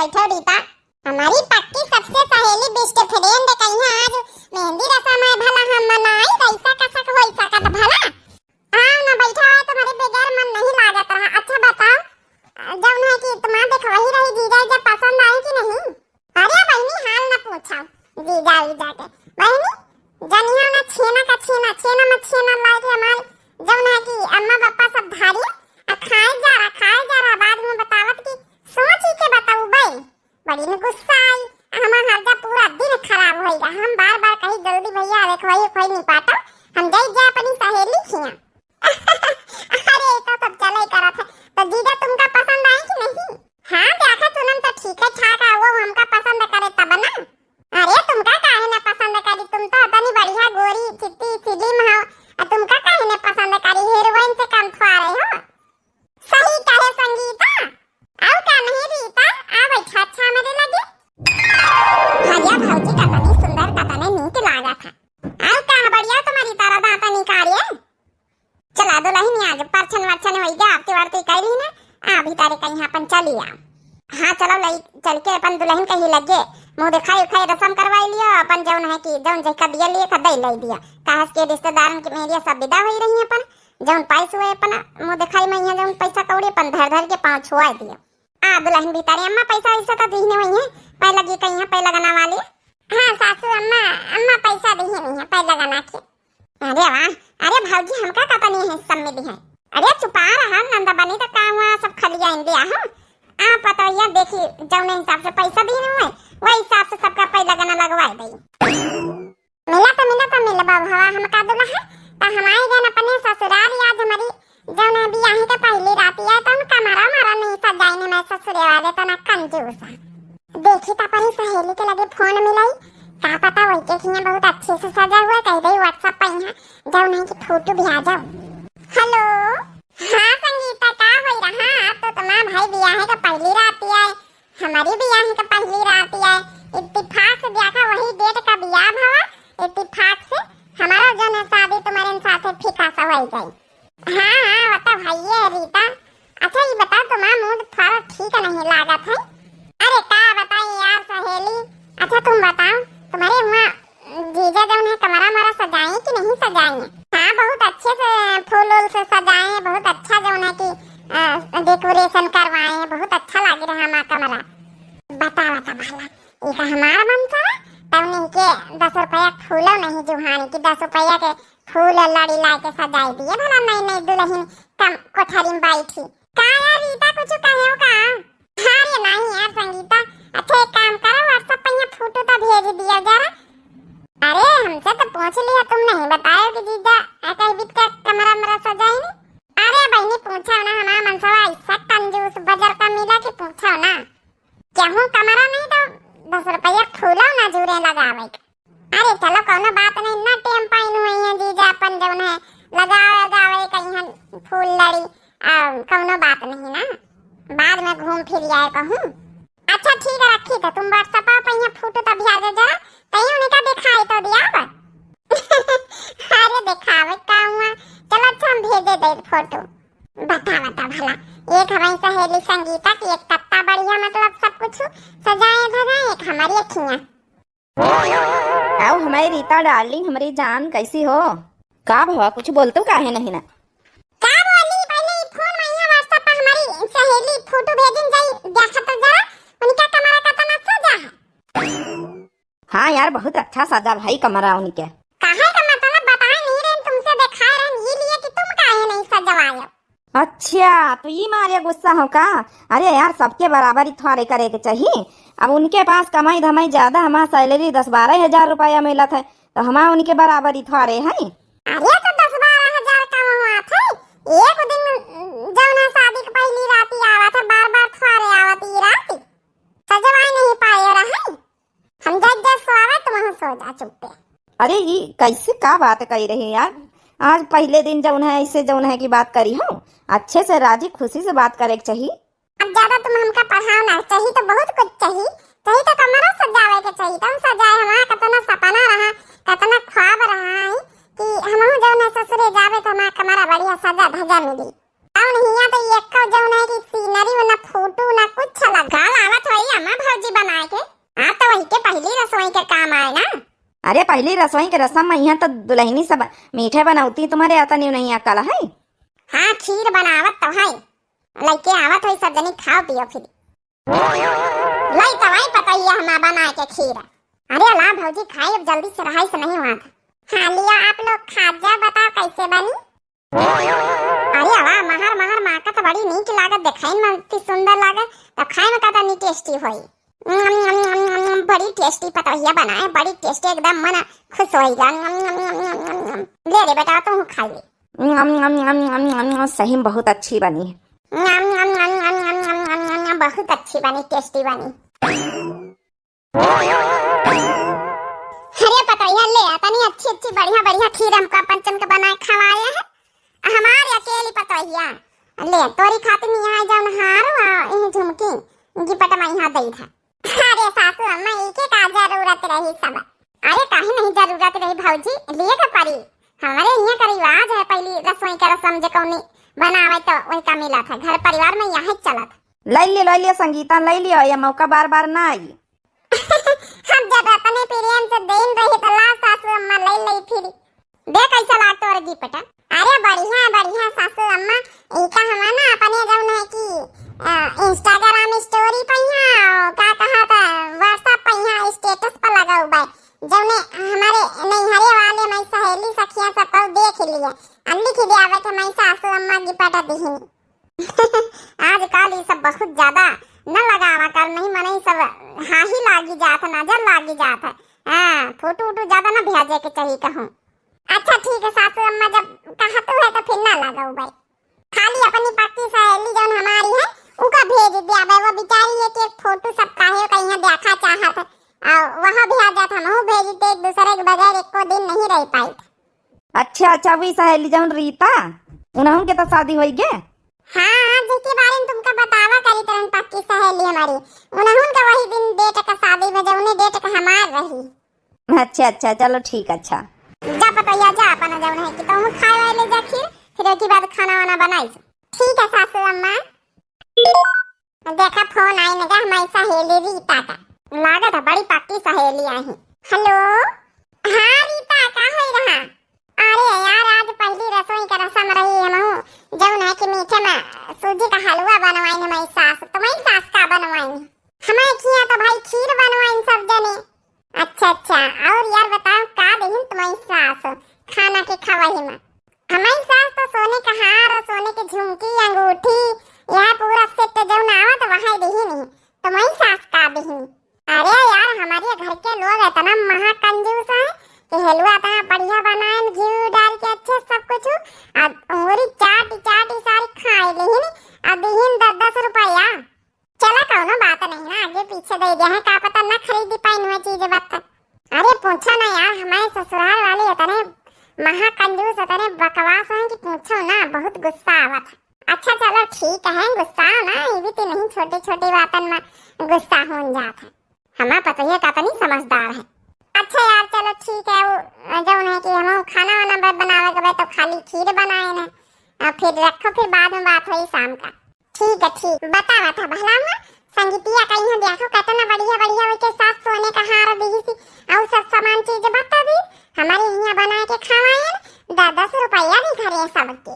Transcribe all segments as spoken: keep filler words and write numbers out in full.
बैठो रीता। हमारी पक्की सबसे सहेली best friend कहिया आज मेहंदी रसम है, भला हम मनाई, ऐसा कसक होई सकत भला? हाँ ना, बैठा है, तुम्हारे बगैर मन नहीं लागत रहा। अच्छा बताओ, जौन है कि तुम्हार देखवही रही जीजा, जब पसंद आई कि नहीं? अरे बहिनी, हाल न पूछा जीजा वीजा के। बहिनी, जनिया ना छेना का छेना, छेना में छेना लाए के हमारे जौन है कि अम्मा पापा सब धारी, आ खाए जा रहा, खाए जा रहा, बाद में बतावत कि सोच ही के बताऊ बे। बड़ी न गुस्सा आई, हमार हर जा पूरा दिन खराब होई गया। हम बार बार कही, "जल्दी भैया, अरे खोई खोई निपाटो, हम जाई जा अपनी सहेली खिया।" अरे, ये तो सब चले करत है। तो जीजा तुमका पसंद आई कि नहीं? हाँ, देखा सुनम तो ठीक है ठाक है, वो हमका पसंद करे तब ना। अरे, तुमका काहे ना पसंद करी, तुम तो इतनी बढ़िया गोरी चिट्टी slim हो, आ तुमका काहे ना पसंद करी, हीरोइन से कम थोड़े हो। सही कहे संगीता, और का नहीं रीता, आ बैठा अच्छा मेरे लगे। भैया भौजी कतनी सुंदर, कतने नीक लागत है। और का बढ़िया तुम्हारी तरह दांत निकालिए। चला दुलहिन, आज परछन वरछन होई गया, आरती वारती करी ना, आ भीतरे कहीं अपन चली आ। हाँ चलो, लई चल के अपन दुलहिन कहीं लगे, मुँह दिखाई उखाई रसम करवाई लियो, अपन जौन है कि जौन जैका दिया लिए का दे लई दिया, काहे से कि रिश्तेदारन के मेरिया सब विदा होई रही है अपन, जौन पाइस हुए अपन मुँह दिखाई में यहाँ जौन पैसा कौड़ी अपन धर धर के पाँव छुआ दियो। आ दुलहिन भीतरे, अम्मा पैसा वैसा तो दीहने हुई है, पहला जी कहीं है पहला गना वाली। हाँ सासू अम्मा, अम्मा पैसा दीहने हुई है पहला गना के। अरे वाह, अरे भौजी हमका कतनी है सब मिली है। अरे चुपा रहा नंदा बनी तो काम हुआ सब खलिया इंडिया हो। आ पता ये देखी जौने हिसाब से पैसा दीहने हुए, वही हिसाब से सबका पहला गना लगवाए दई। मिला तो मिला तो मिला बाबा, हम का दुल्हा है, तो हमारे जन अपने ससुराल आज हमारी जौन है बियाहे के पहली रात है, तो हम कमरा हमारा नहीं सजाइन में ससुरे वाले तो ना कंजूस है। देखी तो अपनी सहेली के लगे फोन मिलाई, का पता वही के खिया बहुत अच्छे से सजा हुआ, कह दे WhatsApp पे यहाँ जौन है कि फोटो भी आ जाओ। हेलो, हाँ संगीता, का होई रहा? तो तुम्हारा भाई बियाहे के पहली रात है, हमारी बियाह का पहली रात है, इत्तेफाक से देखा वही डेट का बियाह भवा, इत्तेफाक से हमारा जौन है शादी तुम्हारे साथे फीका सा होई गई। हाँ, हाँ, वो तो भइये है रीता। अच्छा, ये बताओ, तुम्हारा मूड थोड़ा ठीक नहीं लागत है? अरे का बताई यार सहेली। अच्छा तुम बताओ, तुम्हारे वहाँ जीजा जौन है कमरा हमारा सजाए कि नहीं सजाए? हाँ, बहुत अच्छे से फूल उल से सजाए हैं, बहुत अच्छा जौन है कि, अ, decoration करवाए हैं, बहुत अच्छा लाग रहा हमारा कमरा। बता, बता भला, ये का हमारा मनसा है? तब नहीं के दस रुपया फूलो नहीं जुहानी कि दस रुपया के फूल लड़ी ला के सजाई दिए भला, नहीं, नहीं, दुलहिन कम कोठरी में बैठी। का यार रीता, कुछ कहे हो का? अरे नहीं यार संगीता, अच्छा एक काम करो, WhatsApp पे यहाँ फोटो तो भेज दिया जरा। अरे हमसे तो पूछ लिया, तुम नहीं बतायो कि जीजा आ कहीं बीत का कमरा मरा सजाइन। अरे बहनी पूछो ना, हमारा मनसवा ऐसा कंजूस बजर का मिला कि पूछो ना। केहू कमरा नहीं तो दस रुपया फूलो ना जूरे लगावे के। अरे चलो, कौनो बात नहीं, ना टेम पाइन हुई है जीजा, अपन जौन है लगावे लगावे कहीं फूल लड़ी, आ, कौनो बात नहीं ना, बाद में घूम फिर आए कहूँ। अच्छा ठीक है, रखी तो तुम WhatsApp पे यहाँ फोटो तो भेज दे जरा, कहीं उनका दिखाई तो दिया बा। अरे दिखावे का हुआ, चलो अच्छा हम भेजे दे फोटो। बता बता भला, एक हमारी सहेली संगीता की एक कत्ता बढ़िया, मतलब सब कुछ सजाए धजाए, एक हमारी अखियाँ। आओ हमारी रीता darling, हमारी जान, कैसी हो? का भवा, कुछ बोलतू काहे नहीं ना? का बोली, पहले ई फोन में यहाँ WhatsApp पर हमारी सहेली फोटो भेजिन जाई, देखा तो जरा, उनका कमरा का तना सजा है। हाँ यार, बहुत अच्छा सजा भाई कमरा उनके। काहे का मतलब बताए नहीं रहे, तुमसे दिखाए रहे, ये लिए कि तुम काहे नहीं सजवाए? अच्छा, तो ई मारे गुस्सा हो का? अरे यार, सबके बराबरी थोड़े करे के चाहिए। अब उनके पास कमाई धमाई ज्यादा, हमार salary दस बारह हजार रुपया मिलत है, तो हमार उनके बराबरी थोड़े है। अरे तो दस बारह हजार कम हुआ थे, एक दिन जौन है शादी के पहली रात ही आवत है, बार बार थोड़े आवत ई रात। सजवाए नहीं पाए रहे। हम जब जब सोवे तुम सो जा चुप्पे। अरे ई कैसे का बात कही रही यार, आज पहले दिन जौन है ऐसे जौन है की बात करी हो, अच्छे से राजी खुशी से बात करे के चाहिए। अब ज्यादा तुम हमका पढ़ाओ ना, चाहिए तो बहुत कुछ चाहिए, चाहिए तो कमरा सजावे के चाहिए, तुम सजाए, हमारा कितना सपना रहा, कितना ख्वाब रहा है कि हम जौन है ससुरे जावे तो हमारा कमरा बढ़िया सजा धजा मिली। अउर हियां तो एक्को जौन है कि scenery ना फोटो ना कुछ लगा। का लावत होई अम्मा काम आए ना। अरे, पहली रसोई के रसम में यहाँ तो दुल्हनी सब मीठे बनौती, तुम्हारे आता नहीं, नहीं अकल है। हाँ, खीर बनावत तो है, लइके आवत है, सब जनी खाओ पियो फिर। लई तो आई पतैया हमार बनाए के खीर। अरे ला भौजी, खाई अब जल्दी से, रहाई से नहीं हुआ था। हाँ लिया, आप लोग खा जा, बताओ कैसे बनी। अरे वाह, महर महर माका तो बड़ी नीक लागत, देखाई में अति सुंदर लागत, तो खाए में कतनी टेस्टी होई। बड़ी टेस्टी पतोहिया बनाए, बड़ी टेस्टी, एकदम मन खुश होई गा। ले रे बेटा, तू खा ले। सही में बहुत अच्छी बनी है। बहुत अच्छी बनी, टेस्टी बनी। अरे पतोहिया, ले आ तनी अच्छी अच्छी बढ़िया बढ़िया खीर हमका पंचन के बनाए खवाए है। हमारे अकेली पतोहिया, ले तोरी खातिर यहाँ जौन हार आ, इह झुमकी गिफ्ट में यहाँ दई था। अरे सासू अम्मा, इके का जरूरत रही सब? अरे काहे नहीं जरूरत रही भौजी, लिए के परी। हमारे यहाँ का रिवाज है, पहली रसोई के रसम जे कौनी बनावे तो वही का मिला था, घर परिवार में यही चलत। ले लियो, ले लियो संगीता, ले लियो, ये मौका बार बार ना आई। हम जब अपने प्रेम से देन रही तो ला सासू अम्मा ले ले फिर। दे कैसा लागत तोर गिफ्ट? अरे बढ़िया बढ़िया सासू अम्मा, इका हम ना अपने जौन है कि, अ, Instagram story पे यहाँ, का कहा था, WhatsApp पे यहाँ status पर लगाऊ बा, जौने हमारे नैहरे वाले हमारी सहेली सखिया सब को देख लिए, आ लिख दिया बा कि हमारी सासू अम्मा गिफ्ट दिहिन। आजकल ये सब बहुत ज्यादा न लगावा कर, नहीं मने सब हाही लागी जात, नजर लागी जात है। हाँ, फोटो वोटो ज्यादा ना भेजे के चाहिए कहूँ। अच्छा ठीक है सासू अम्मा, जब कहत है तो फिर ना लगाऊ भाई। खाली अपनी पक्की सहेली जौन हमारी है, उका भेज दिया भाई, वो बेचारी एक एक फोटो सब काहे का यहाँ देखा चाहत है, और वहाँ भी आ जात, हम भेज दे, एक दूसरे के बगैर एको दिन नहीं रह पाई। अच्छा, अच्छा, वही सहेली जौन रीता, उन्हों के तो शादी होई गे? हाँ, हाँ, जेके बारे में तुमका बतावा करी तरन पक्की सहेली हमारी, उन्हों का वही दिन डेट का शादी में जौने डेट का हमार रही। अच्छा, अच्छा, चलो ठीक, अच्छा। जा पतोहिया जा, अपना जौन है कि तुम खाए वाए ले जा खीर, फिर एक ही बाद खाना वाना बनाई। ठीक है सासू अम्मा। देखा फोन आई न गा हमारी सहेली रीता का। लागत है बड़ी पक्की सहेली आई। हेलो, हाँ रीता, का होई रहा? अरे यार, आज पहली रसोई का रसम रही, हमहू जौन है कि मीठे में सूजी का हलवा बनवाइन हमारी सास। तुम्हारी सास का बनवाइन? हमारे खिया तो भाई खीर बनवाइन सब जने। अच्छा अच्छा, और यार बताओ, का देहिन तुम्हारी सास खाना के खवाही में? हमारी सास तो सोने का हार, सोने के झुमकी, अंगूठी, यह पूरा सेट जौन आवत वही देहिन। तुम्हारी सास का देहिन? अरे यार, हमारे घर के लोग इतना महा कंजूस हैं कि हलवा इतना बढ़िया बनाए, घी डाल के अच्छे सब कुछ, आ उंगली चाट चाट सारी खाए लेहिन, आ देहिन दस दस रुपया। चला, कौनो बात नहीं ना, आगे पीछे दे दिया है, का पता ना खरीदी पाइन हुआ चीज बत। अरे पूछो ना यार, हमारे ससुराल वाले इतने महा कंजूस, इतने बकवास हैं कि पूछो ना, बहुत गुस्सा आवत है। अच्छा चलो ठीक है, गुस्सा ना, ये भी तो नहीं, छोटी छोटी बातन में गुस्सा हो जात है। हमार पतोहिया का तनी समझदार है। अच्छा यार चलो ठीक है, वो जौन है कि हम खाना वाना ब-, बनावे के बा तो खाली खीर बनाए ना, और फिर रखो, फिर बाद में बात होई शाम का। ठीक है, ठीक। बतावा था भला हुआ, संगीतिया का यहाँ देखो, कितना बढ़िया बढ़िया ओके सास सोने का हार दी सी, और सब सामान चीज बता दी, हमारे यहाँ बना के खवाए, दस दस रुपया भी घरे सबके।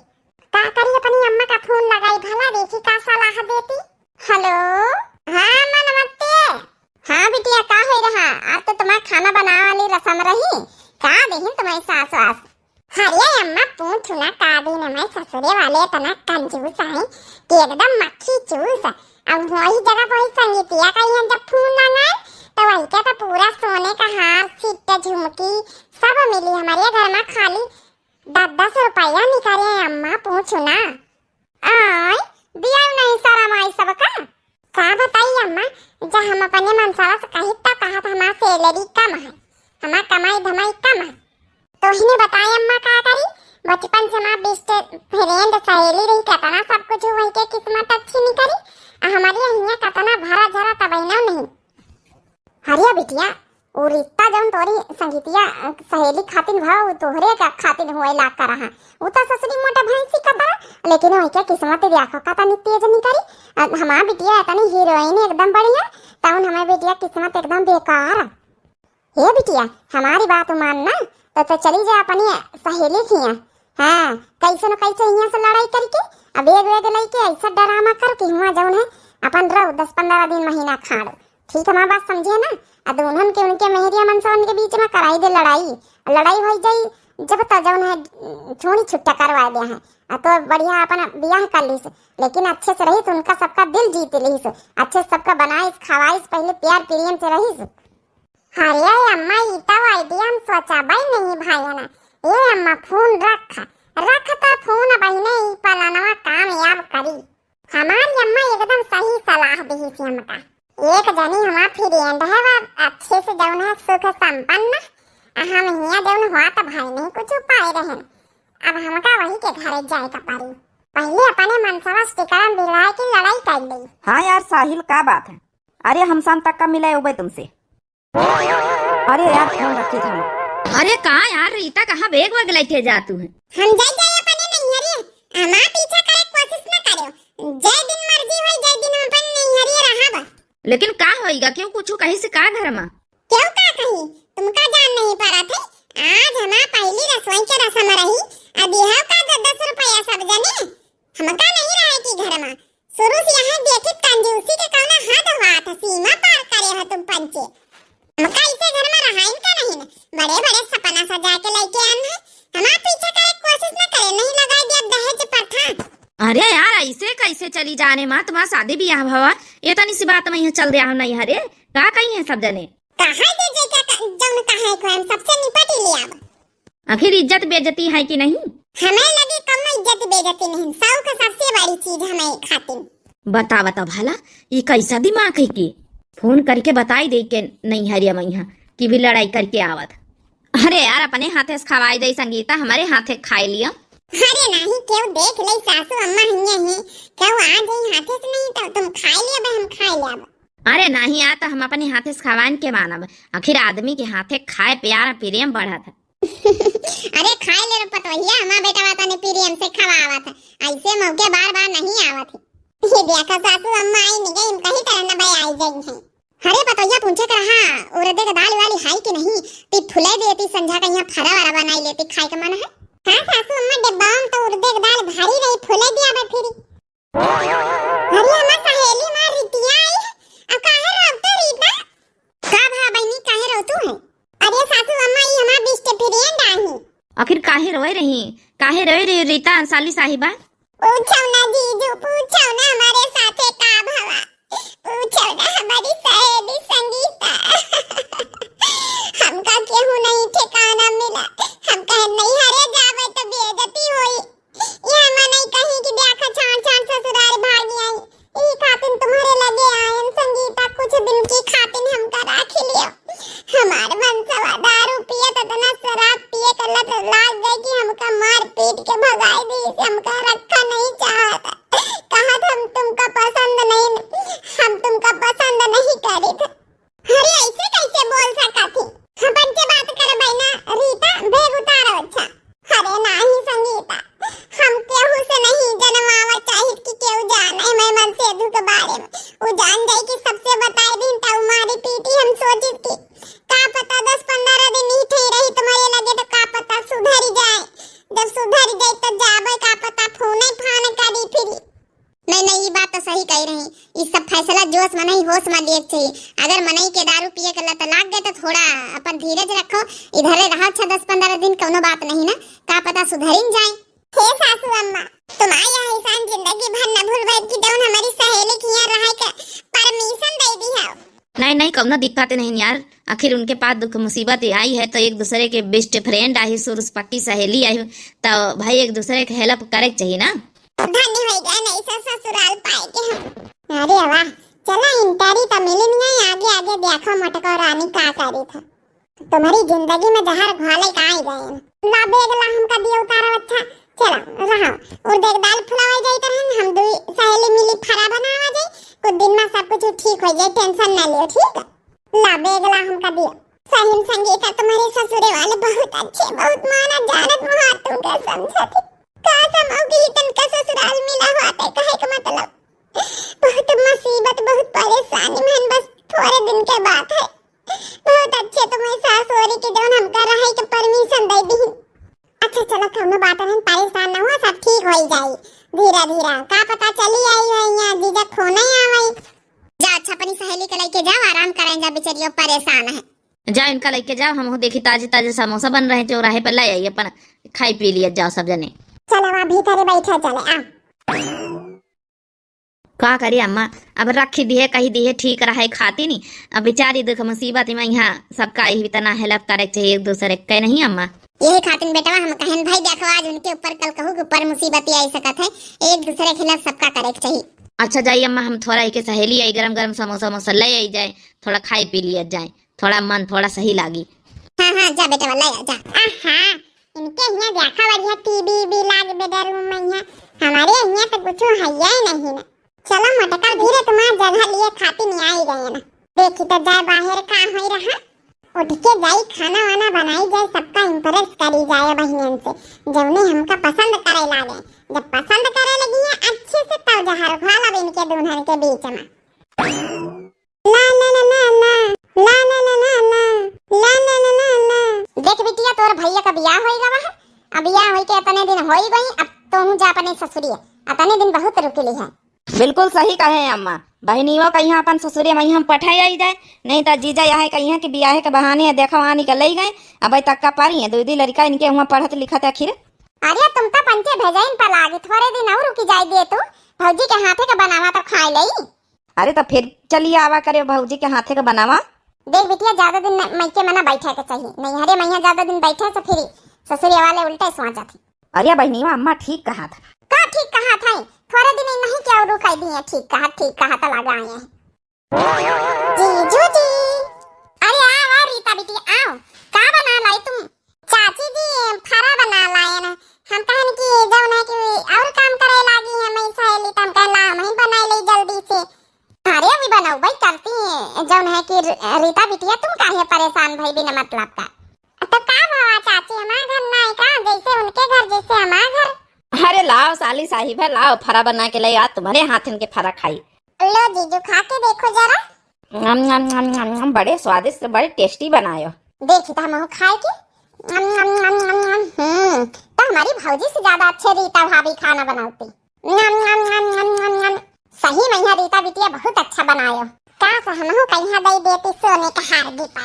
का करी, अपनी अम्मा का फोन लगाई, भला देखी का सलाह देती। हेलो, हाँ मनवत्ते। हाँ बिटिया, का हो रहा? आज तो तुम्हार खाना बनावे वाली रसम रही, का देहिन तुम्हारी सास वास? अरे अम्मा, पूछू ना, का दिन हमारे ससुरे वाले इतना कंजूस हैं कि एकदम मक्खी चूस। अब वही जगह वही संगीतिया का यहाँ जब फोन लगाए, तो वही के तो पूरा सोने का हार, सिट्टे, झुमकी सब मिली हमारे घर में। खाली दस दस रुपया निकाले अम्मा, पूछू ना। आय, दिया नहीं शरम आई सबका। का बताई अम्मा, जब हम अपने मनसवा से कही तो कहत हमार सैलरी कम है, हमार कमाई धमाई कम है। तो ही ने बताए अम्मा का करी, बचपन से हमार बेस्ट फ्रेंड सहेली रही, कितना सब कुछ वही के किस्मत अच्छी निकली, आ हमारी यहाँ कितना भरा झरा तबैना नहीं। हरिया बिटिया, उ रिश्ता जौन तोरी संगीतिया, अ, सहेली खातिन भा, उ तोहरे का खातिन होए लाग का रहा। उ तो ससुरी मोटा भैंसी का तरह, लेकिन वही के किस्मत देखो का तनी तेज निकली। अ, हमार बिटिया इतनी हीरोइन एकदम बढ़िया, तउन हमार बिटिया किस्मत एकदम बेकार। हे बिटिया, हमारी बात मान ना, तो, तो चली जा अपनी सहेली के हियाँ। हाँ, कैसे न कैसे हियाँ से लड़ाई करके, अब एक वेग लइके ऐसा डरामा कर कि हुआँ जौन है अपन रहो दस पन्द्रह दिन महीना खाड़ो। ठीक है, हमार बात समझे ना? आ दुल्हन के उनके मेहरिया मनसवन के बीच में कराई दे लड़ाई, लड़ाई होइ जाई जब तो जौन है छोड़ी छुट्टा करवा दे है। आ तो बढ़िया अपन बियाह कर लीस, लेकिन अच्छे से रहीस, उनका सबका दिल जीत लीस, अच्छे से सबका बनाइस खवाइस, पहले प्यार प्रेम से रहीस। अरे अम्मा, ई तो idea हम सोचबे नहीं भाई ना। ए अम्मा, फोन रख, रख तो फोन, बहिने ई पलनवा कामयाब करी। हमारी अम्मा एकदम सही सलाह दिहिस हमका। एक जनी हमार friend है, वह अच्छे से जौन है सुख संपन्न, आ हम हियाँ जौन हुआ तो भाई नहीं कुछ पाए रहन। अब हमका वही के घरे जाए का पड़ी। पहले अपने मनसवा से टिकड़म बिलाए के लड़ाई कर ली। हाँ यार साहिल, का बात है? अरे हम शाम तक का मिले उबे तुमसे। अरे यार, फोन रखी था। अरे का यार रीता, कहाँ bag वैग लइके जातू है? हम जाई जाई अपने नैहरे, हमार पीछा करे कोशिश न करियो। जय दिन मर्जी होई, जय दिन हम अपन नैहरे रहब। लेकिन का होइगा, क्यों कुछ कही से का घर मा? क्यों का कही, तुमका जान नहीं पड़त है? आज हमार पहली रसोई के रसम रही, अब यह का दस दस रुपया सब जने, हमका नहीं रहे की घर मा। शुरू से यहाँ देखित कंजूसी के कौनो हद हुआ था, सीमा पार करे हो तुम पंचे। हमका इसे घर में रहाइन का नहीं न, बड़े बड़े सपना सजा के लेके आन है। हमार पीछे करे कोशिश न करे, नहीं लगाई दिया दहेज प्रथा। अरे यार, ऐसे कैसे चली जाने माँ, तुम्हारा शादी ब्याह भवा, ये तनी सी बात में यहाँ चल रहा हो नहीं हरे, का कही है सब जने? कहा दे जे का, का जौन कहा है को हम सबसे निपट ही लिया अब। आखिर इज्जत बेइज्जती है कि नहीं? हमें लगे कौनो इज्जत बेइज्जती नहीं, सौ का सबसे बड़ी चीज हमें खातिर। बतावा तो भला, ई कैसा दिमाग है कि फोन करके बताई दे के नहीं हरिया मैया कि भी लड़ाई करके आवत। अरे यार, अपने हाथे से खवाई दे संगीता, हमारे हाथे खाए लियो। अरे नहीं, क्यों देख ले सासू अम्मा हिये हैं, क्यों आ जाई हाथे से नहीं तो तुम खाए लियो, बे हम खाए लिया। अरे नहीं, आ तो हम अपने हाथे से खवान के मानब, आखिर आदमी के हाथे खाए प्यार प्रेम बढ़त है। अरे खाए ले रे पतोहिया, हमार बेटवा तने प्रेम से खवावत है, ऐसे मौके बार बार नहीं आवत है। ये देखा सासू अम्मा आई नहीं गई, हम कहीं तरह न भाई आई गई है। अरे पतोहिया पूछे के रहा, उरदे के दाल वाली हाई कि नहीं, ती फुले देती संझा का यहाँ फरा वरा बनाई लेती, खाए के मन है। हाँ सासू अम्मा, डिब्बा में तो उरदे के दाल भारी रही, फुले दिया बे फिर। अरे हमार सहेली माँ रितिया आई है। अब काहे रोवत रीता? का भा बहिनी, काहे रोवत है? अरे सासू अम्मा, ई हमार best friend आही। आखिर काहे रोए रही? काहे रोए रही रीता अंसाली साहिबा? पूछो ना जीजू, पूछो ना हमारे साथे का भवा। पूछो ना हमारी सहेली संगीता। हमका केहू नहीं ठिकाना मिला। हम कहे नहीं हरे जावे तो बेइज्जती होई। ये मनई कहीं कि देखा छान छान ससुराल भागी आई, ई खातिन तुम्हारे लगे आयन संगीता, कुछ दिन की खातिन हमका राखी लियो। हमार मनसवा दारू पियत इतना शराब पिए के लत लाग गई कि हमका मार पीट के भगाई दी, से हमका रखा नहीं चाहत। कहत हम तुमका पसंद नहीं, हम तुमका पसंद नहीं करित। अरे ऐसे कैसे बोल सकत ही? हम पंचे बात करबै ना, रीता, bag उतारो। अच्छा। अरे नाही संगीता, हम केहू से नहीं जनवावा चाहित कि केहू जाने मैं मनसेधु के बारे में। उ जान जाई कि सबसे बताई दिन त उ मारी पीटी। हम सोचित कि का पता दस पन्द्रह दिन ही ठे रही तुम्हारे लगे तो का पता सुधरी जाए। जब सुधरी जाए तो जाबे का पता फोने फान करी फिरी। नहीं, नहीं, ई बात तो सही कही रही। ई सब फैसला जोश में नहीं, होश में लिए के चाहिए। अगर मनई के दारू पिए के लत लाग गए तो थोड़ा अपन धीरज रखो, इधरे रहो छह दस पन्द्रह दिन, कौनो बात नहीं ना, का पता सुधरिन जाए। हे सासू अम्मा, तुम आई है ऐसान जिंदगी भर न भूलबै कि जौन हमारी सहेली के यहाँ रहे के permission दे दी है। नहीं, नहीं, कौनो दिक्कत नहीं यार। आखिर उनके पास दुख मुसीबत आई है तो एक दूसरे के best friend आई, सुरुस पक्की सहेली आई, तो भाई एक दूसरे के help करे के चाहिए ना। धन्य हो गए नहीं से ससुराल पाए के हम। अरे वाह, चला इंटरी तो मिली नहीं, आगे आगे देखो मोटको रानी का करी था। तुम्हारी जिंदगी में जहर घोले का आई गए। ला bag ला हमका दियो उतारो। अच्छा, चला रहा। और देख दाल फुलावे जाई तरहन, हम दुई सहेली मिली फरा बनावा जाई। कुछ दिन में सब कुछ ठीक हो जाए, tension ना लियो, ठीक? ला bag ला हमका दियो। साहिल संगीता तुम्हारे ससुरे वाले बहुत अच्छे, बहुत माना जानत मुहार तुमका समझत। काश हम अउकी तनका ससुराल मिला हुआ ते कहे के मतलब बहुत मुसीबत, बहुत परेशानी में, बस थोड़े दिन के बात है। बहुत अच्छे तुम्हें सास होरी के जौन हमका रहे के permission दे दी। अच्छा चलो, कौनो बात नहीं, परेशान न हो, सब ठीक होई जाई धीरे धीरे। का पता चली आई हो यहाँ, जीजा फोन ही आवई। जा अच्छा, अपनी सहेली के लेके जाओ, आराम करें जा, बेचारी परेशान है। जा इनका लेके जाओ, हम देखी ताजे ताजे समोसा बन रहे, चौराहे पर ले आई, अपन खाई पी लिया जाओ सब जने। चलो, वहाँ भीतर बैठा चले, आ। का करी अम्मा, अब रखी दिहे, कही दिहे, ठीक रहे खाती नी। अब बेचारी दुख मुसीबत में यहाँ सबका यही इतना help करे के चाहिए एक दूसरे के, नहीं अम्मा? यही खातिर बेटवा हम कहन भाई, देखो आज उनके ऊपर कल कहू के ऊपर मुसीबत आई सकत है, एक दूसरे के help सबका करे के चाहिए। अच्छा जाई अम्मा, हम थोड़ा एक सहेली आई, गरम गरम समोसा वमोसा ले आई जाए, थोड़ा खाई पी लिया जाए, थोड़ा मन थोड़ा सही लागी। हाँ हाँ, जा बेटवा ले आ जा। आहा, इनके हियाँ देखा बढ़िया टीवी भी लाग bedroom में हियाँ, हमारे हियाँ तो कुछ है ही नहीं ना। चलो मोटका, धीरे तुम्हार जगह लिए खातिर नहीं आई गए ना। देखी तो जाए बाहर का होई रहा, उठ के जाई खाना वाना बनाई जाए, सबका impress करी जाए बहनियन से, जौने हमका पसंद करे लागे। जब पसंद करे लगी है अच्छे से तब जहर घोलब इनके दुल्हन के बीच में। ला ला ला ला ला, ला ला ला ला ला, ला ला ला ला ला। देख बिटिया, तोर भैया का बियाह होई गवा है, अब बियाह होई के इतने दिन होई गई, अब तोहू जा अपने ससुरिया, इतने दिन बहुत रुकली है। बिल्कुल सही कहे अम्मा, बहिनियों का यहाँ अपन ससुरिया में हम पठाई आई जाए, नहीं तो जीजा यहाँ कहिए कि बियाहे के बहाने देखो आनी के ले गए, अब तक का पारी है, दो दी लड़का इनके वहाँ पढ़त लिखत आखिर। अरे तुम तो पंचे भेजाइन पर लागी, थोड़े दिन और रुकी जाए दे तू, भौजी के हाथे के बनावा तो खाए लई। अरे तो फिर चलिए आवा करे भौजी के हाथे के बनावा। देख बिटिया, ज्यादा दिन न-, मइके में ना बैठे के चाहिए, नैहरे में यहाँ ज्यादा दिन बैठे से फिर ससुरे वाले उल्टे सोच जाते। अरे बहनिया, अम्मा ठीक कहा था। का ठीक कहा था? थोड़े दिन नहीं क्या रुकाई दिए, ठीक कहा, ठीक कहा तो लगा आए हैं। जीजू जी, अरे आओ, आओ रीता बेटी, आओ। का बना लाई तुम? चाची जी, फरा बना लाए ना। हम कहन कि जौन है कि और काम करे लागी है, मैं सहेली, त हम कहन ला, हम ही बनाई ले जल्दी से। अरे अभी बनाऊ भाई, करती है, जौन है कि र-, रीता बिटिया, तुम काहे परेशान भई बिना मतलब का? तो का भवा चाची, हमार घर ना है का, जैसे उनके घर, जैसे हमार घर? अरे लाओ साली साहिबा, लाओ, फरा बना के ले आ, तुम्हारे हाथन के फरा खाई। लो जीजू, खा के देखो जरा। नम, नम, नम, नम, नम, बड़े स्वादिष्ट, बड़े tasty बनायो। देखी तो हमहू खाए के। नम, नम, नम, नम, नम। हम्म, तो हमारी भौजी से ज्यादा अच्छे रीता भाभी खाना बनाती। नम, नम, नम, नम, नम, नम। सही में यहाँ रीता बिटिया बहुत अच्छा बनायो। काश हमहू कहिया दई देती सोने का हार gift।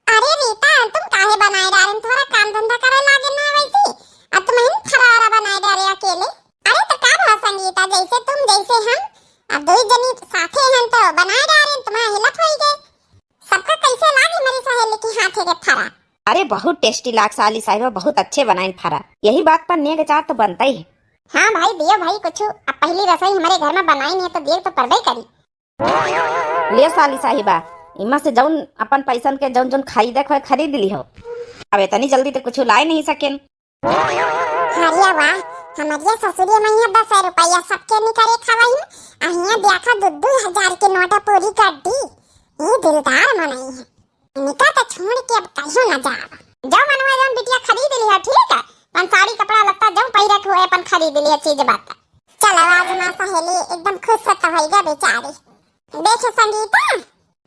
अरे रीता, तुम काहे बनाए डारेन? थोड़ा काम धंधा करे लागे ना वैसी। अब तुम ही फरारा बनाए डारे अकेले। अरे तो का भा संगीता, जैसे तुम जैसे हम, अब दो जनी साथे हैं तो बनाए डारेन, तुम्हारा help होई गए। सबका कैसे लागे मेरी सहेली के हाथे के फरा? अरे बहुत tasty लाग साली साहिबा, बहुत अच्छे बनाइन फरा। यही बात पर नेग अचार तो बनता ही है। हाँ भाई, दियो भाई कुछ। अब पहली रसोई हमारे घर में बनाई नहीं है तो दियो तो परबे करी। ले साली साहिबा, इमा से जौन अपन पैसन के जौन जौन खरीदे के होए खरीद लिहो। अब इतनी जल्दी तो कुछ लाए नहीं सकेन। अरे वाह, हमारे ससुरे में यहाँ दस रुपया सबके निकरे खवाई, आ यहाँ देखा दो दो हजार के नोट पूरी गड्डी। ये दिलदार मनई है। इनका तो छोड़ के अब कहीं ना जाब। जो मनवा जौन बिटिया खरीद लिया, ठीक है, अपन साड़ी कपड़ा लत्ता जो पहिरे के हुए अपन खरीद लिया चीज बात। चलो आज हमार सहेली एकदम खुश से तो होइगा बेचारी। देखे संगीता,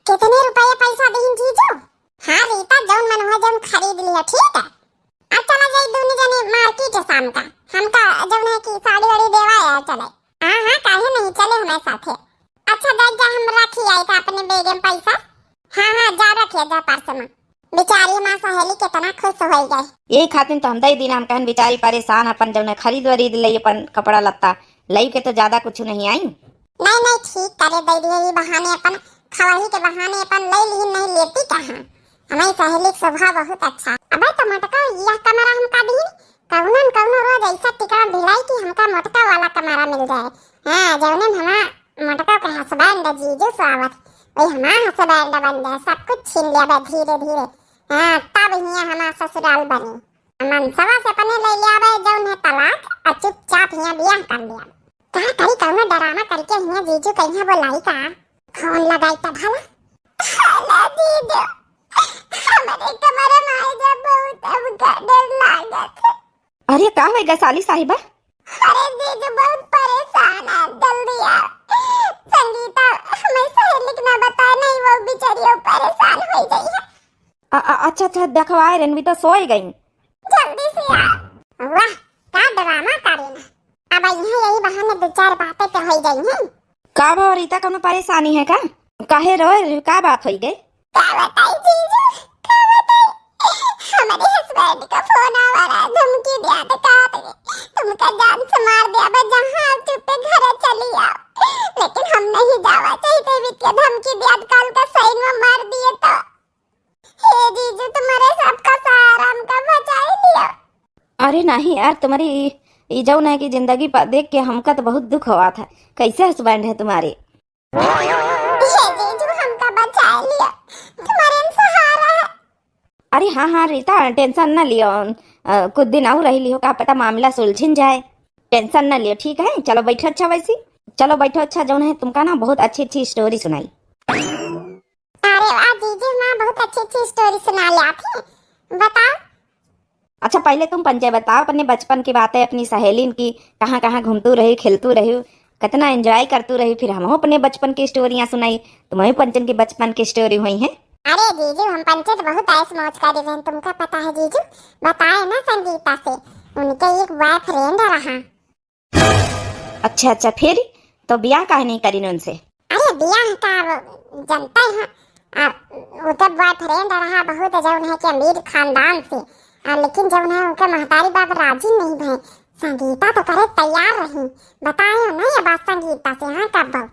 कितने रुपये पैसा दीन जीजू? हाँ रीता, जौन मन हो जौन खरीद लिया, ठीक है। अब चला जाई दोनों जने market शाम का, हमका जौन है कि साड़ी वाड़ी देवा है, चले। हाँ हाँ, काहे नहीं, चले हमारे साथे। अच्छा दाई जा, हम रखी आई था अपने bag में पैसा। हाँ हाँ, जा रखे जा purse में। बेचारी हमार सहेली कितना खुश हो गई। यही खातिर तो हम दई दीना, हम कहन बेचारी परेशान, अपन जौन है खरीद वरीद ले, अपन कपड़ा लत्ता लई के तो ज्यादा कुछ नहीं आई। नहीं नहीं, ठीक करे दई दिए, ये बहाने अपन खवाही के बहाने अपन ले ली, नहीं लेती कहाँ। हमारी सहेली के स्वभाव बहुत अच्छा। अबे तो मोटका, यह कमरा हमका दीन, कौनो न कौनो रोज ऐसा टिकड़ा भिलाई कि हमका मोटका वाला कमरा मिल जाए। हाँ, जौने में हमार मोटका के husband जीजू सोवत, वही हमार husband बन जाए, सब कुछ छीन लिया बे धीरे धीरे। हाँ, तब हियाँ हमार ससुराल बनी। मनसवा से अपने ले लिया बे जौन है तलाक, और चुपचाप हियाँ बियाह कर लिया। का करी, कौनो drama करके हियाँ जीजू कहिया बोलाई का? फोन लगाई त भला। हेलो जीजू, हमरे कमरे में आ जा, बहुत हमका डर लागत है। अरे का होएगा साली साहिबा? अरे जीजू बहुत परेशान है, जल्दी आ। संगीता, मैं सहेली के ना बताए नहीं और बेचारी परेशान हो गई है। अ-, अ-, अच्छा, अच्छा, देखवाए, रणवीता सोई गई। जल्दी से आ। वाह, का ड्रामा करेन। अब यहाँ यही बहाने दो चार बातें तो हो गई हैं। का भवा रीता, कौनो परेशानी है का? काहे रोए रहे, का बात होई गई? का बताई जीजू, का बताई? हमारे husband का फोन आवा रहा, धमकी दिया था, कहा था, "तुमका जान से मार दिया, बस जहाँ आप चुप्पे घर चली आओ।" लेकिन हम नहीं जावा चाहिए, तो इनके धमकी दिया था, कल का सही में मार दिए तो। हे जीजू, तुम्हारे सबका सहारा, हमका बचाई लियो। अरे नहीं यार, तुम्हारी ई, ई जौन है कि जिंदगी पा देख के हमका तो बहुत दुख हुआ था। कैसे husband है तुम्हारे? हे जीजू, हमका बचाई लियो, तुम्हारे सहारा है। अरे हाँ, हाँ रीता, tension न लियो, अ, कुछ दिन और रह लियो, का पता मामला सुलझिन जाए। Tension न लियो, ठीक है? चलो बैठो, अच्छा वैसी, चलो बैठो, अच्छा जौन है तुमका ना बहुत अच्छी अच्छी story सुनाई। अरे वाह जीजू, माँ बहुत अच्छी अच्छी story सुना ले आप ही। बताओ। अच्छा, पहले तुम पंचे बताओ अपने बचपन की बातें, अपनी सहेलिन की, कहाँ कहाँ घूमतू रही, खेलतू रही, कितना enjoy करतू रही, फिर हमहू अपने बचपन की स्टोरियाँ सुनाई। तुम्हें पंचन की बचपन की story हुई है? अरे जीजू, हम पंचे तो बहुत ऐश मौज करी रहे, तुमका पता है जीजू, बताए ना संगीता से, उनके एक boyfriend रहा। अच्छा, अच्छा, फिर तो बियाह काहे नहीं करीन उनसे? अरे बियाह का अब जनता ही है, अब उनका boyfriend रहा बहुत जौन है कि अमीर खानदान से, आ, लेकिन जौन है उनका महतारी बाप राजी नहीं भए। संगीता तो करे तैयार रही, बताए ना ये बात संगीता से, हाँ कब?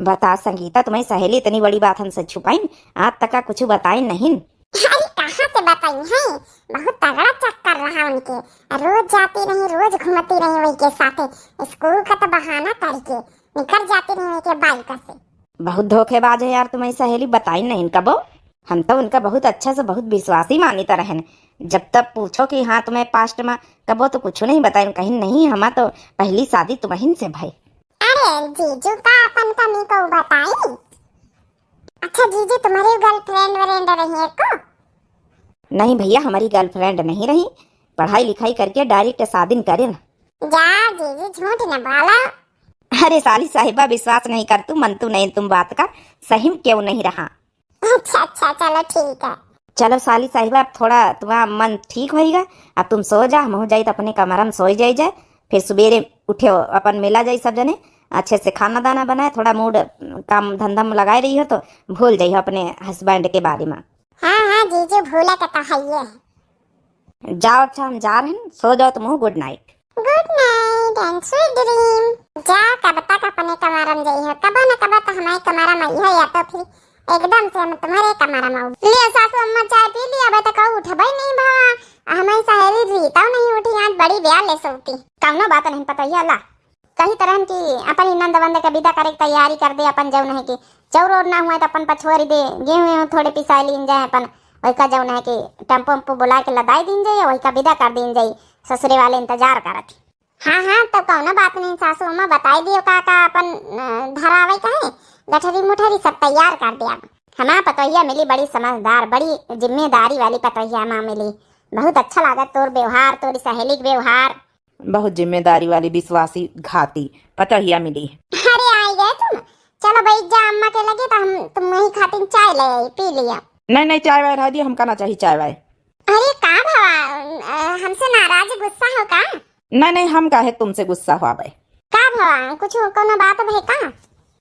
बता संगीता, तुम्हारी सहेली इतनी बड़ी बात हमसे छुपाइन, आज तक का कुछ बताइन नहीं। अरे कहाँ से बताई है, बहुत तगड़ा चक्कर रहा उनके, रोज जाती रही, रोज घूमती रही वही के साथे, स्कूल का तो बहाना करके निकल जाती रही वही के bike से। बहुत धोखेबाज है यार तुम्हारी सहेली, बताई नहीं कबो। हम तो उनका बहुत अच्छा से बहुत विश्वासी मानित रहन, जब तब पूछो कि हाँ तुम्हें past में कबो तो कुछ नहीं बताइन, कहीं नहीं, हमा तो पहली शादी तुम्हिन से भई। अरे जीजू का अपन कमी को बताई। अच्छा जीजू, तुम्हारी girlfriend व्रेंड रही है को? नहीं भैया, हमारी girlfriend नहीं रही, पढ़ाई लिखाई करके direct शादी करेन। जा जीजू, झूठ न बोला। अरे साली साहिबा, विश्वास नहीं करतू, मनतू नहीं तुम बात का, सही में क्यों नहीं रहा। अच्छा अच्छा, चलो ठीक है। चलो साली साहिबा, अब थोड़ा तुम्हारा मन ठीक होइगा, अब तुम सो जा, हमहू जाई तो अपने कमरा में सोई जाई जाए, फिर सुबेरे उठे अपन मिला जाई सब जने, अच्छे से खाना दाना बनाए, थोड़ा mood काम धंधा में लगाए रही हो तो भूल जाई हो अपने husband के बारे में। हाँ हाँ जीजू, भूला के तो हइये है। जाओ, अच्छा हम जा रहे हैं, सो जाओ तुम, good night। Good night and sweet dream। जा, कब तक अपने कमरा में जाई हो, कबो न कबो तो हमारे कमरा में आई हो, या तो फिर एकदम से हम तुम्हारे कमरा में आऊ। लियो सासू अम्मा, चाय पी लिया, अबे तक उठबे नहीं भवा, आ हमारी सहेली रीता नहीं उठी, आज बड़ी बेहाल है सोती। कौनो बात नहीं पतोहिया, ला कही तरहन की अपन ई नंद वंद के विदा करे के तैयारी कर दे, अपन जौन है कि चाउर और ना हुआ तो अपन पछोरी दे, गेहूं वेहूं थोड़े पिसाई लीन जाए, अपन वही का जौन है कि टेम्पो उम्पो बुला के लदाई दीन जाए, वही का विदा कर दीन जाए, ससुरे वाले इंतजार करत ही। हाँ हाँ, तो कौनो बात नहीं सासू अम्मा, बताई दियो का का अपन, अ, धरावे का है, गठरी मुठरी सब तैयार कर दिया। हमार पतोहिया मिली बड़ी समझदार, बड़ी जिम्मेदारी वाली पतोहिया हमार मिली। बहुत अच्छा लागत तोर व्यवहार, तोरी सहेली के व्यवहार। बहुत जिम्मेदारी वाली, विश्वासी घाती पतोहिया मिली। अरे आई गए तुम, चलो बैठ जा अम्मा के लगे, तो हम तुम वही खातिर चाय ले आई, पी लिया। नहीं नहीं, चाय वाय रह दिया, हमका ना चाहिए चाय वाय। अरे का भवा, अ, हमसे नाराज गुस्सा हो का? नहीं नहीं, हम काहे तुमसे गुस्सा हुआ बे? का भवा, कुछ कोनो बात भे का?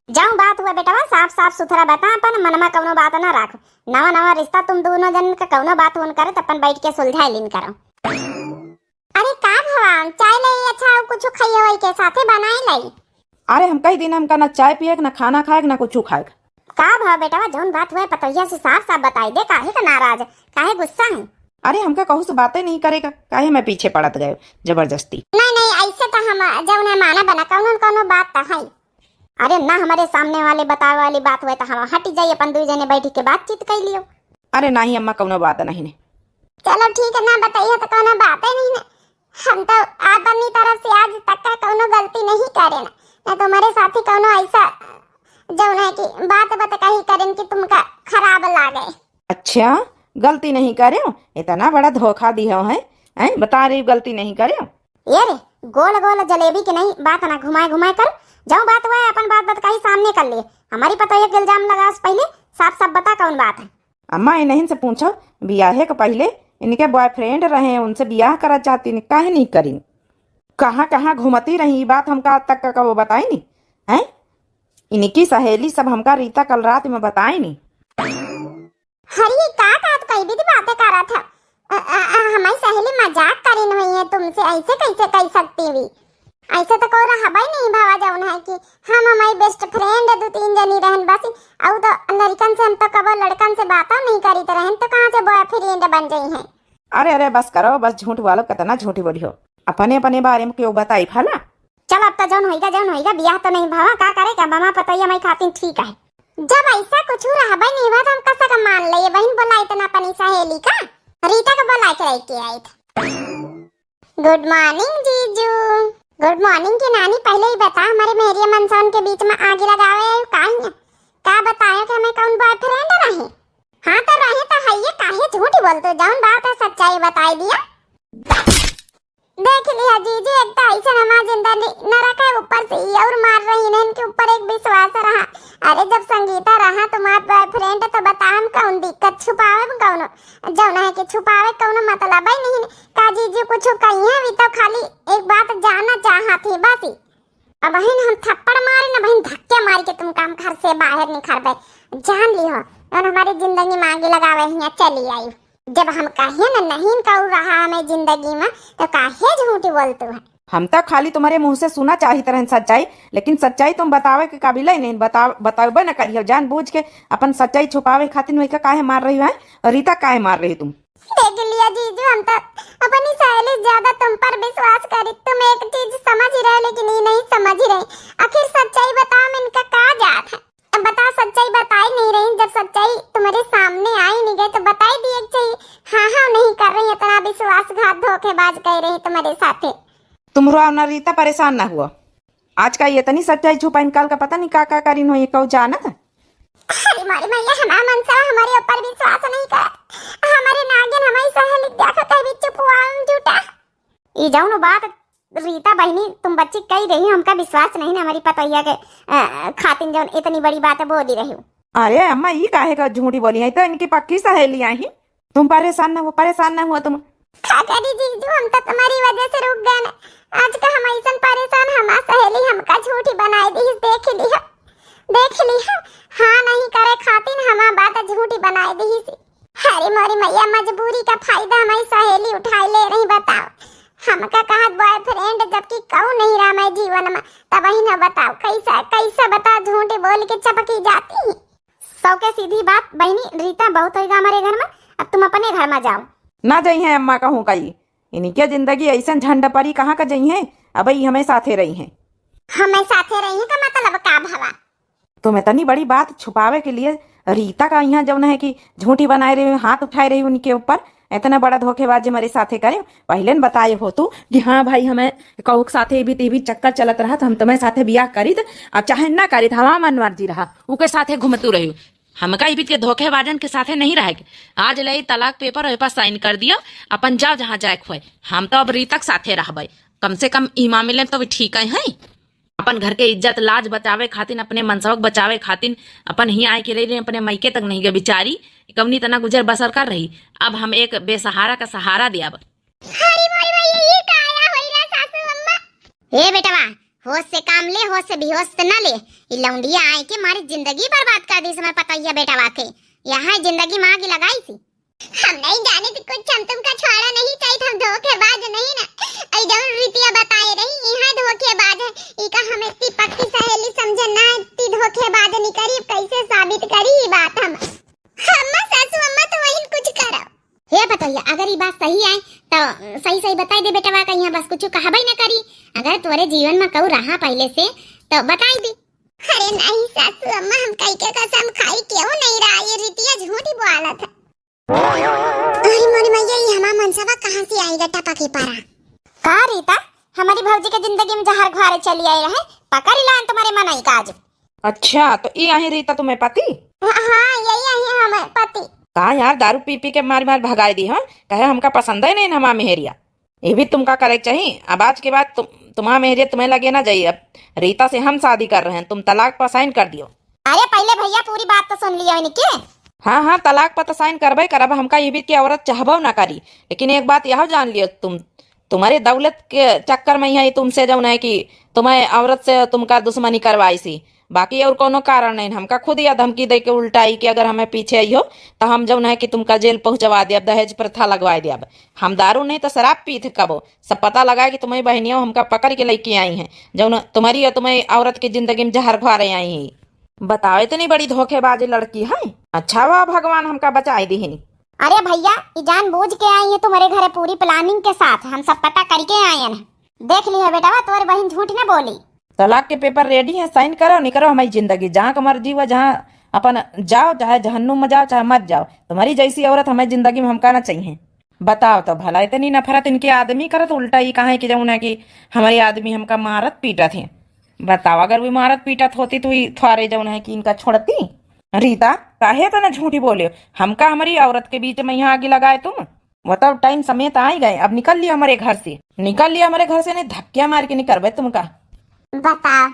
जौन बात हुआ बेटवा, साफ साफ सुथरा बता, अपन मनमा कौनो बात ना राख। नवा नवा रिश्ता तुम दोनों जन का कौनो बात होन करे तो अपन बैठ के सुलझाई लीन करो। अरे का भवा, चाय ले अच्छा, और कुछ खाइए वही के साथे बनाए लाई। अरे हम कही दिन हमका ना चाय पिए के, ना खाना खाए के, ना कुछ खाए के। का भवा बेटवा, जौन बात हुआ पतोहिया से साफ साफ बताई दे, काहे का नाराज, काहे गुस्सा है? अरे हमका कहू से बातें नहीं करेगा, काहे मैं पीछे पड़त गए जबरदस्ती? नहीं नहीं, ऐसे तो हम जौन है माना बना, कौनो न कौनो बात तो है। अरे ना, हमारे सामने वाले बतावे वाली बात हुए तो हम हट जाई, अपन दुई जने बैठ के बातचीत कर लियो। अरे नहीं अम्मा, कौनो बात नहीं ने। चलो ठीक है, ना बताइए तो कौनो बात ही नहीं ने। हम तो अपनी तरफ से आज तक का कौनो गलती नहीं करे ना, ना तुम्हारे साथी कौनो ऐसा जौन है कि बात बत कही करें कि तुमका खराब लागे। अच्छा, गलती नहीं करे हो? इतना बड़ा धोखा दिया हो, हैं? हैं? बता रही गलती नहीं करे हो? ये रे, गोल गोल जलेबी के नहीं बात ना घुमाए घुमाए कर। जौन बात हुआ है अपन बात बात कही सामने कर लिए। हमारी पतोहिया के इल्जाम लगास पहले, साफ साफ बता, कौन बात है? अम्मा, इन्हीं से पूछो, बियाहे के पहिले इनके boyfriend रहे, उनसे बियाह करत चाहती, काहे नहीं करिन? कहाँ कहाँ घूमती रही, ई बात हमका आज तक का वो बताई नहीं, हैं? इनकी सहेली सब हमका रीता कल रात में बताई नहीं। अरे, ये का का तो कई भी बातें करत है? अ, अ, अ, हमारी सहेली मजाक करिन हुई है तुमसे, ऐसे कैसे कह सकती हुई? ऐसे तो कोई रहबे नहीं भावा, जौन है कि हम हमारी best friend दो तीन जनी रहन बस, और तो लड़कन से हम तो कबो लड़कन से बातों नहीं करीत रहन, तो कहाँ से boyfriend बन गई हैं? अरे, अरे, बस करो, बस झूठ बोलो, कितना झूठी बोली हो। अपने, अपने बारे में क्यों बताई भला? चल, अब तो जौन होइगा, जौन होइगा, बियाह तो नहीं भवा, का करे, का बमा पतोहिया माई खातिन ठीक है। जब ऐसा कुछ रहबे नहीं हुआ, तो हम कसा का मान ले, ये बहन बोला इतना अपनी सहेली का, रीता का बोला के लेके आई था। Good morning जीजू। Good morning की नानी, पहले ही बता, हमारे मेहरिया मनसौन के बीच में आग लगावे आयु काहे? का बतायो कि हमें कौन boyfriend रहे? हाँ तो रहे तो है, ये काहे झूठी बोलते, जौन बात है सच्चाई बताई दिया। देख लिया जीजू, एक तो ऐसे हमार जिंदगी नरक है, ऊपर से ये और मार रही है, इनके ऊपर एक विश्वास रहा। अरे जब संगीता रहा तुम्हार boyfriend तो बता हम कौन दिक्कत, छुपावे में कौनो, जौन है कि छुपावे कौनो मतलब ही नहीं। का जीजू कुछ कही है, अभी तो खाली एक बात जानना चाहत ही बस। अब बहिन हम थप्पड़ मारे ना बहिन, धक्के मार के तुमका हम घर से बाहर निकरबे, जान लिहो। जौन हमारी जिंदगी में आगी लगावे हिया चली आई। जब हम कहिए ना नहीं कहू रहा हमें जिंदगी में, तो काहे झूठी बोलतू है? हम तो खाली तुम्हारे मुंह से सुना चाहित रहन सच्चाई, लेकिन सच्चाई तुम बतावे के काबिल ही नहीं, बता, बतावे न करियो। जान बूझ के अपन सच्चाई छुपावे खातिर वही का काहे मार रही है, और रीता काहे मार रही तुम? देख लिया जीजू, हम तो अपनी सहेली ज्यादा तुम पर विश्वास करी। तुम एक चीज समझ ही रहे, लेकिन ये नहीं समझ ही रहे। आखिर सच्चाई बताओ, में इनका का जात है? अब बता, सच्चाई बताई नहीं रही, जब सच्चाई तुम्हारे सामने आई नहीं गई तो बताई दिए के चाहिए। हाँ, हाँ, नहीं कर रही, इतना विश्वासघात धोखेबाज कह रही तुम्हारे साथे। तुम रो ना रीता, परेशान ना हुआ। आज का ये इतनी सच्चाई छुपाइन, काल का पता नहीं का का करिन हो, ये कहू जानत है? अरे मारी मैया, हमार मनसा हमारे ऊपर विश्वास नहीं कर, हमारे नागिन हमारी सहेली देखो कहीं भी चुप हुआ हम झूठा। ई जौन बात रीता बहिनी तुम बच्ची कही रही, हमका विश्वास नहीं ना हमारी पतोहिया के, अ, खातिन जौन इतनी बड़ी बात बोली रही। अरे अम्मा, ई काहे का झूठी बोली है? तो इनकी पक्की सहेली आई, तुम परेशान ना हो, परेशान ना हो तुम। का करी जीजू, हम तो तुम्हारी वजह से रुक गए ना। आज का हम ऐसन परेशान, हमार सहेली हमका झूठी बनाई दी, देख लिया, देख लिया। हाँ नहीं करे खातिन हमार बात झूठी बनाई दी। अरे मोरी मैया, मजबूरी का फायदा हमारी सहेली उठाई ले रही, बताओ। हमका कहत boyfriend, जबकि कऊ नहीं रहा मैं जीवन में, तब वही न बताओ, कैसा, कैसा बता, झूठ बोल के चपकी जाती। सौ के सीधी बात बहिनी, रीता बहुत होइगा हमारे घर में, अब तुम अपने घर में जाओ। ना जइहैं अम्मा, कहूँ कई, इनके जिंदगी ऐसन झंड परी, कहाँ का जइहैं, अब ई हमें साथे रहिहैं। हमें साथे रहिहैं का मतलब का भवा? तुम इतनी बड़ी बात छुपावे के लिए रीता का यहाँ जौन है कि झूठी बनाए रही, हाथ उठाए रही उनके ऊपर, इतना बड़ा धोखेबाज हमारे साथे करे। पहले न बताए हो तू कि हाँ भाई, हमें कहू के साथे भी टीवी चक्कर चलत रहा, तो हम तुम्हें साथे बियाह करीत, अब चाहे ना करीत, हमार मन मर्जी रहा, उके साथे घूमतू रही। हमका इबित के धोखेबाजन के साथे नहीं रहे के। आज ले तलाक paper ओपर sign कर दिया, अपन जाओ जहाँ जाए के होए। हम तो अब रीता के साथे रहबे, कम से कम ई मामले में तो भी ठीक है, हैं? अपन घर के इज्जत लाज बचावे खातिन, अपने मनसवक बचावे खातिन, अपन हियाँ आए के रही, अपने मइके तक नहीं गए बिचारी, कवनी तना गुजर बसर कर रही। अब हम एक बेसहारा का सहारा दियाब। अरे मोरी मैया, ये काया होई रहा सासू अम्मा? ए बेटवा, होश से काम ले, होश से बेहोश से ना ले। ई लौंडिया आए के मारी जिंदगी बर्बाद कर दी, समय पता ही है बेटवा के। यहाँ जिंदगी में आग लगाई सी। हम नहीं जाने थे कुछ, हम तुमका छोड़ा नहीं चाहिए, हम धोखेबाज नहीं ना। ऐ जौन रीतिया बताए रही, यहाँ धोखेबाज है। इका हम इतनी पक्की सहेली समझे ना, इतनी धोखेबाज नहीं करी, कैसे साबित करी ई बात हम? अम्मा, सासू अम्मा, तो वही कुछ करो। हे पतोहिया, अगर ई बात सही आए, तो सही सही बताई दे बेटवा, कहीं बस कुछ कहबे न करी। अगर तोरे जीवन में कहू रहा पहले से, तो बताई दे। अरे नहीं सासू अम्मा, हम कई के कसम खाई, क्यों नहीं रहा, ये रीतिया झूठी बोलत है। अरे मोरी मैया, ये हमार मनसवा कहाँ से आई गा टपा के पारा? का रीता, हमारी भौजी के जिंदगी में जहर घुआरे चली आई रहे, पकड़ लान तुम्हारे मनई का आज। अच्छा, तो ई आही रीता तुम्हें पति? हाँ, हाँ, यही आही हमारे पति। का यार, दारू पी पी के मार मार भगाई दी, हाँ? कहे हमका पसंद ही नहीं हमार मेहरिया। ये भी तुमका करे के चाहिए। अब आज के बाद तुम, तुम्हार मेहरिया तुम्हें लगे ना जाइए। अब रीता से हम शादी कर रहे हैं, तुम तलाक पर sign कर दियो। अरे ले भैया, पूरी बात तो सुन लियो इनके। हाँ, हाँ, तलाक पर तो साइन करबे करब, हमका ये भी कि औरत चाहबो ना करी। लेकिन एक बात यह जान लियो तुम, तुम्हारे दौलत के चक्कर में ही तुमसे जौन है कि तुम्हें औरत से तुमका दुश्मनी करवाई सी, बाकी और कोनो कारण नहीं। हमका खुद यह धमकी दे के उल्टा ही कि अगर हमें पीछे आई हो तो हम जौन है कि तुमका जेल पहुंचवा देब, दहेज प्रथा लगवा देब। हम दारू नहीं तो शराब पीत कबो, सब पता लगा कि तुम्हारी बहनियों हमका पकड़ के लेके आई हैं, जौन तुम्हारी और तुम्हारी औरत की जिंदगी में जहर घोरे आई हैं। बताओ, इतनी बड़ी धोखेबाज लड़की है। अच्छा हुआ भगवान हमका बचाई दिहिन। अरे भैया, ई जानबूझ के आई है तुम्हारे घरे पूरी प्लानिंग के साथ, हम सब पता करके आए हैं। देख लिया बेटवा, तोर बहिन झूठ न बोली। तलाक के पेपर रेडी है, साइन करो, निकरो हमारी जिंदगी, जहाँ का मर्जी हुआ, जहाँ अपन जाओ, चाहे जहन्नुम में जाओ, चाहे मत जाओ। तुम्हारी जैसी औरत हमारी जिंदगी में हमका ना चाहिए। बताओ तो भला, इतनी नफरत इनके आदमी करत, उल्टा ही कहा है कि जौन है कि हमारे आदमी हमका मारत पीटत है। बताओ, अगर वो मारत पीटत होती तो ये थ्वारे जौन है कि इनका छोड़ती। रीता, काहे इतना झूठी बोले? हमका हमारी औरत के बीच में यहाँ आगे लगाए तुम? बताओ, टाइम समेत आ ही गए, अब निकल लिया हमारे घर से, निकल लिया हमारे घर से, नहीं धक्किया मार के निकलबे तुमका। बताओ।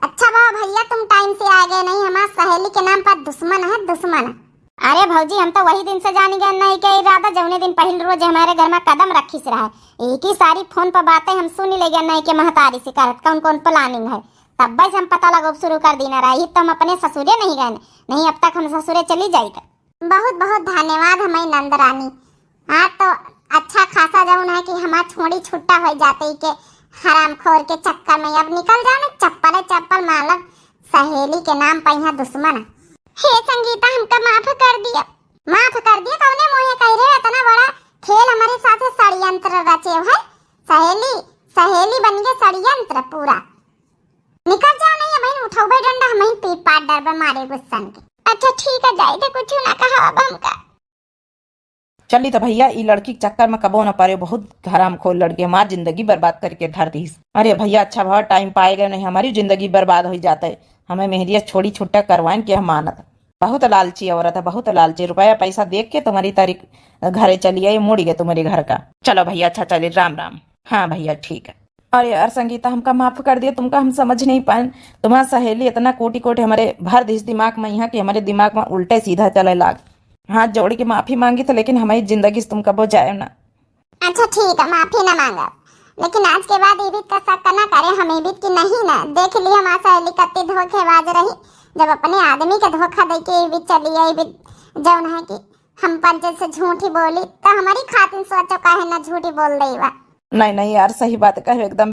अच्छा बा भैया, तुम टाइम से आ गए, नहीं हमार सहेली के नाम पर दुश्मन है, दुश्मन। अरे भौजी, हम तो वही दिन से जानी गए नहीं के इरादा, जौने दिन पहिल रोज हमारे घर में कदम रखी से रहा, एक ही सारी फोन पर बातें हम सुनी ले गए नहीं के महतारी से करत कौन कौन प्लानिंग है। तब से हम पता लगो शुरू कर दीना रही, तो हम अपने ससुरे नहीं गए, नहीं अब तक हम ससुरे चली जाइत। बहुत बहुत धन्यवाद हमारी नंद रानी। हाँ, तो अच्छा खासा जौन है कि हमार छोड़ी छुट्टा हो जाते ही के हरामखोर के चक्कर में। अब निकल जाओ ना, चप्पल चप्पल मारब सहेली के नाम पर यहाँ दुश्मन। हे संगीता, हमका माफ कर दिया, माफ कर दिया। कौने मुँहे कह रहे, इतना बड़ा खेल हमारे साथ षड्यंत्र रचे है। सहेली, सहेली बन गए षड्यंत्र पूरा। निकल जाओ नहीं, अब उठाओ भाई डंडा, हम पीट पाट डरबे मारे गुस्सन के। अच्छा ठीक है, जाए दे, कुछ ना कहा अब हमका। चली तो भैया, ई लड़की के चक्कर में कबो न पड़े, बहुत हरामखोर लड़की, हमार जिंदगी बर्बाद करके धर दीस। अरे भैया, अच्छा भवा टाइम पाए गए, नहीं हमारी जिंदगी बर्बाद हो जाते। हमें मेहरिया छोड़ी छुट्टा करवाइन के हम मानत। बहुत लालची औरत है, बहुत लालची, रुपया पैसा देख के तुम्हारी तारीख घरे चली आई, मुड़ गए तुम्हारे घर का। चलो भैया, अच्छा चलिए, राम राम। हाँ भैया, ठीक है। अरे यार संगीता, हमका माफ कर दिया, तुमका हम समझ नहीं पाए। तुम्हार सहेली इतना कोटि कोटि हमारे भर दिस दिमाग में यहाँ कि हमारे दिमाग में उल्टे सीधा चले लाग। हाथ जोड़ के माफी मांगी तो, लेकिन हमारी जिंदगी से तुम कबो जाए ना। अच्छा ठीक है, माफी ना मांगा, लेकिन आज के बाद इबित का शक ना करे हम इबित की नहीं ना। देख ली हमार सहेली कत्ती धोखेबाज रही, जब अपने आदमी के धोखा दे के इबित चली आई, इबित जौन है कि हम पंचायत से झूठी बोली, तो हमारी खातिर सोचो काहे ना झूठी बोल रही बा। नहीं, नहीं यार, सही बात कहे एकदम।